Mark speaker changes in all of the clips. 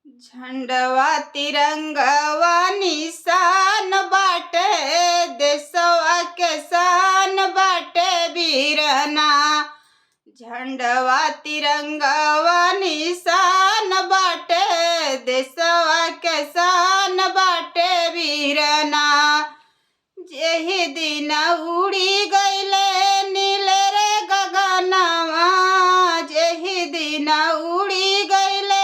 Speaker 1: झंडवा तिरंगवा निशान बाटे, देशवा के शान बाटे बीरना। झंडवा तिरंगवा निशान बाटे, देशवा के शान बाटे बीरना। जेहि दिन उड़ी गईले नीले रे गगनवा, जेहि दिन उड़ी गईले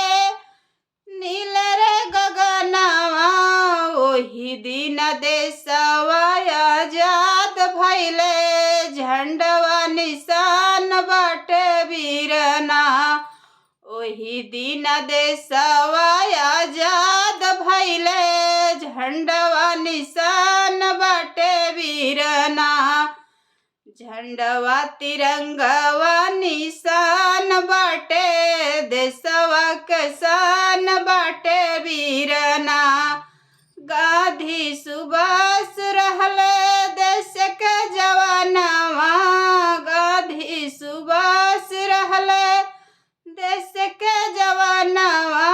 Speaker 1: नीले रे गगनवा, ओही दिन देशवा आजाद भइले। झंडवा निशान बाटे बीरना, ओही दिन देशवा आजाद भइले। झंडवा निशान बाटे बीरना। झंडवा तिरंगवा निशान बाटे, देशवा के शान बाटे बीरना। गांधी सुभाष रहले देश के जवानवा, गांधी सुभाष रहले देश के जवानवा,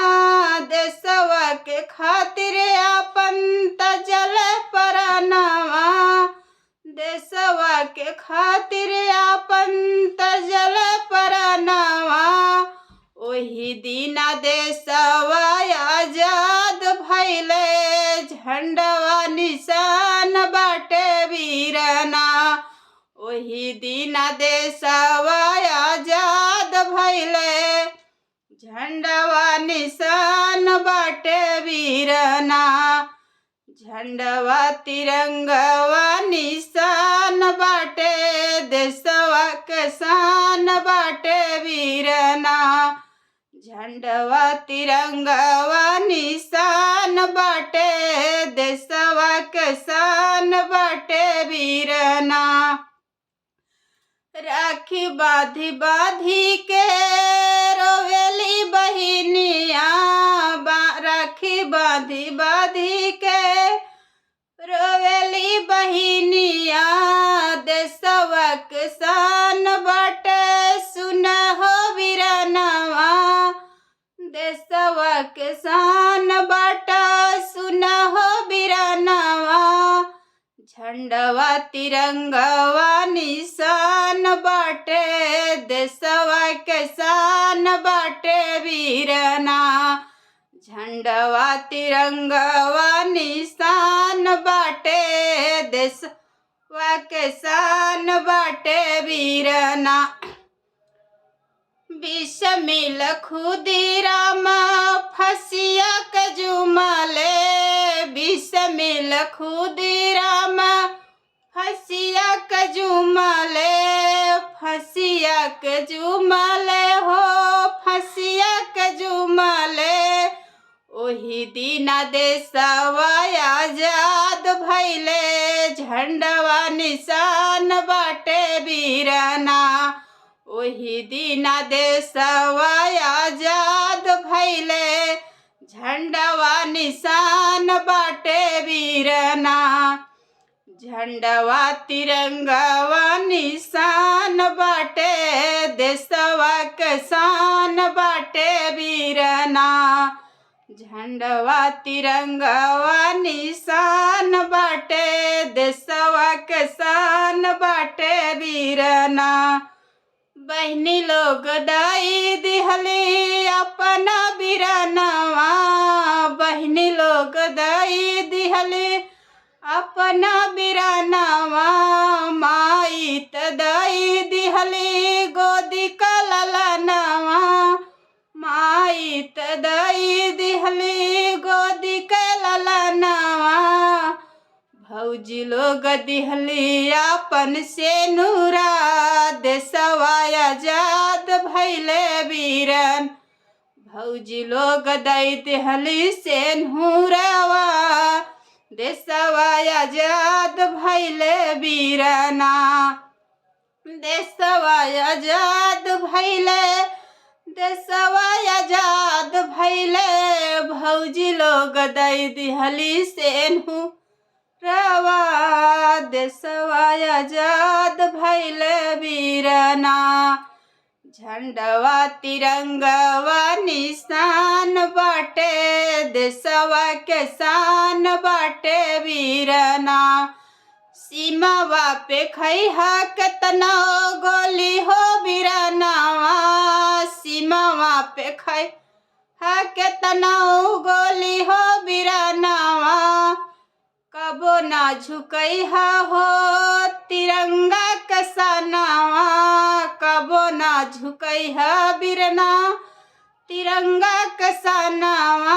Speaker 1: देशवा के खातिर अपन तजल परानवा, देशवा के खातिर अपन तजल परानवा। ओही दिना देशवा आजाद भइले। झंडवा निशान बाटे बीरना, ओही दिना देशवा आजाद भइले। झंडवा निशान बाटे बीरना। झंडवा तिरंगवा निशान बाटे, देशवा के शान बाटे बीरना। झंडवा तिरंगवा निशान बाटे, देशवा के शान बाटे बीरना। राखी बाधी बाधी के रोवेली बहिनिया, राखी बाधी बाधी के रोवेली बहिनिया, देशवा के शान बाटे सुन हो बीरनवा, देशवा के शान बाटे सुन हो बीरनवा। झंडवा तिरंगवा निशान बाटे, देशवा के शान बाटे बीरना। झंडवा तिरंगवा निशान बाटे, देशवा के शान बाटे बीरना। बिस्मिल खुदीराम फसिया के जुमले, बिस्मिल खुदीराम फसिया के जुमले, फसिया के जुमले हो फसिया के जुमले। ओही दिना देशवा आजाद भइले। झंडवा निशान बाटे बीरना, ओही दिना देशवा आजाद भइले। झंडवा निशान बाटे बीरना। झंडवा तिरंगवा निशान बाटे, देशवा के शान बाटे बीरना। झंडवा तिरंगवा निशान बाटे, देशवा के शान बाटे बीरना। बहनी लोग दाई दिहली अपना बीरनवा, बहनी लोग दाई दिहली अपना बीरनवा, माई त दाई दिहली गोदी का ललनवा, माई त दाई दिहली गोदी के ललनवा। भौजी लोग दिहली अपन से नूरा, देशवा आजाद भइले बीरन। भौजी लोग दई दिहली से नूरवा, देशवा आजाद भइले बीरना। देशवा आजाद भइले, देशवा आजाद भइले, भौजी लोग दई दिहली से रवा, देशवा आजाद भइले बीरना। झंडवा तिरंगवा निशान बाटे, देशवा के शान बाटे वीरना। सीमावा पे खैहा केतना गोली हो बिरनावा, सीमावा पे खैहा केतना गोली हो बिरनावा। कबो ना झुकैहा हो तिरंगा कसनावा, कबो ना झुकैहा बिरना तिरंगा कसनावा।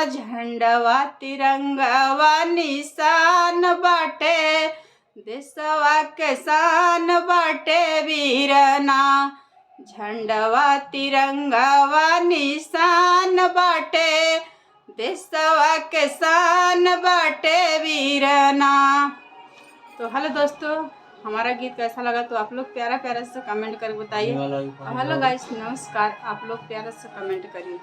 Speaker 1: झंडवा तिरंगावा निशान बाटे, देशवा के शान बाटे वीरना। झंडवा तिरंगावा निशान बाटे, देशवा के शान बाटे वीरना। तो हेलो दोस्तों, हमारा गीत कैसा लगा तो आप लोग प्यारा प्यारा से कमेंट करके बताइए। हेलो गाइस, नमस्कार। आप लोग प्यारा से कमेंट करिए।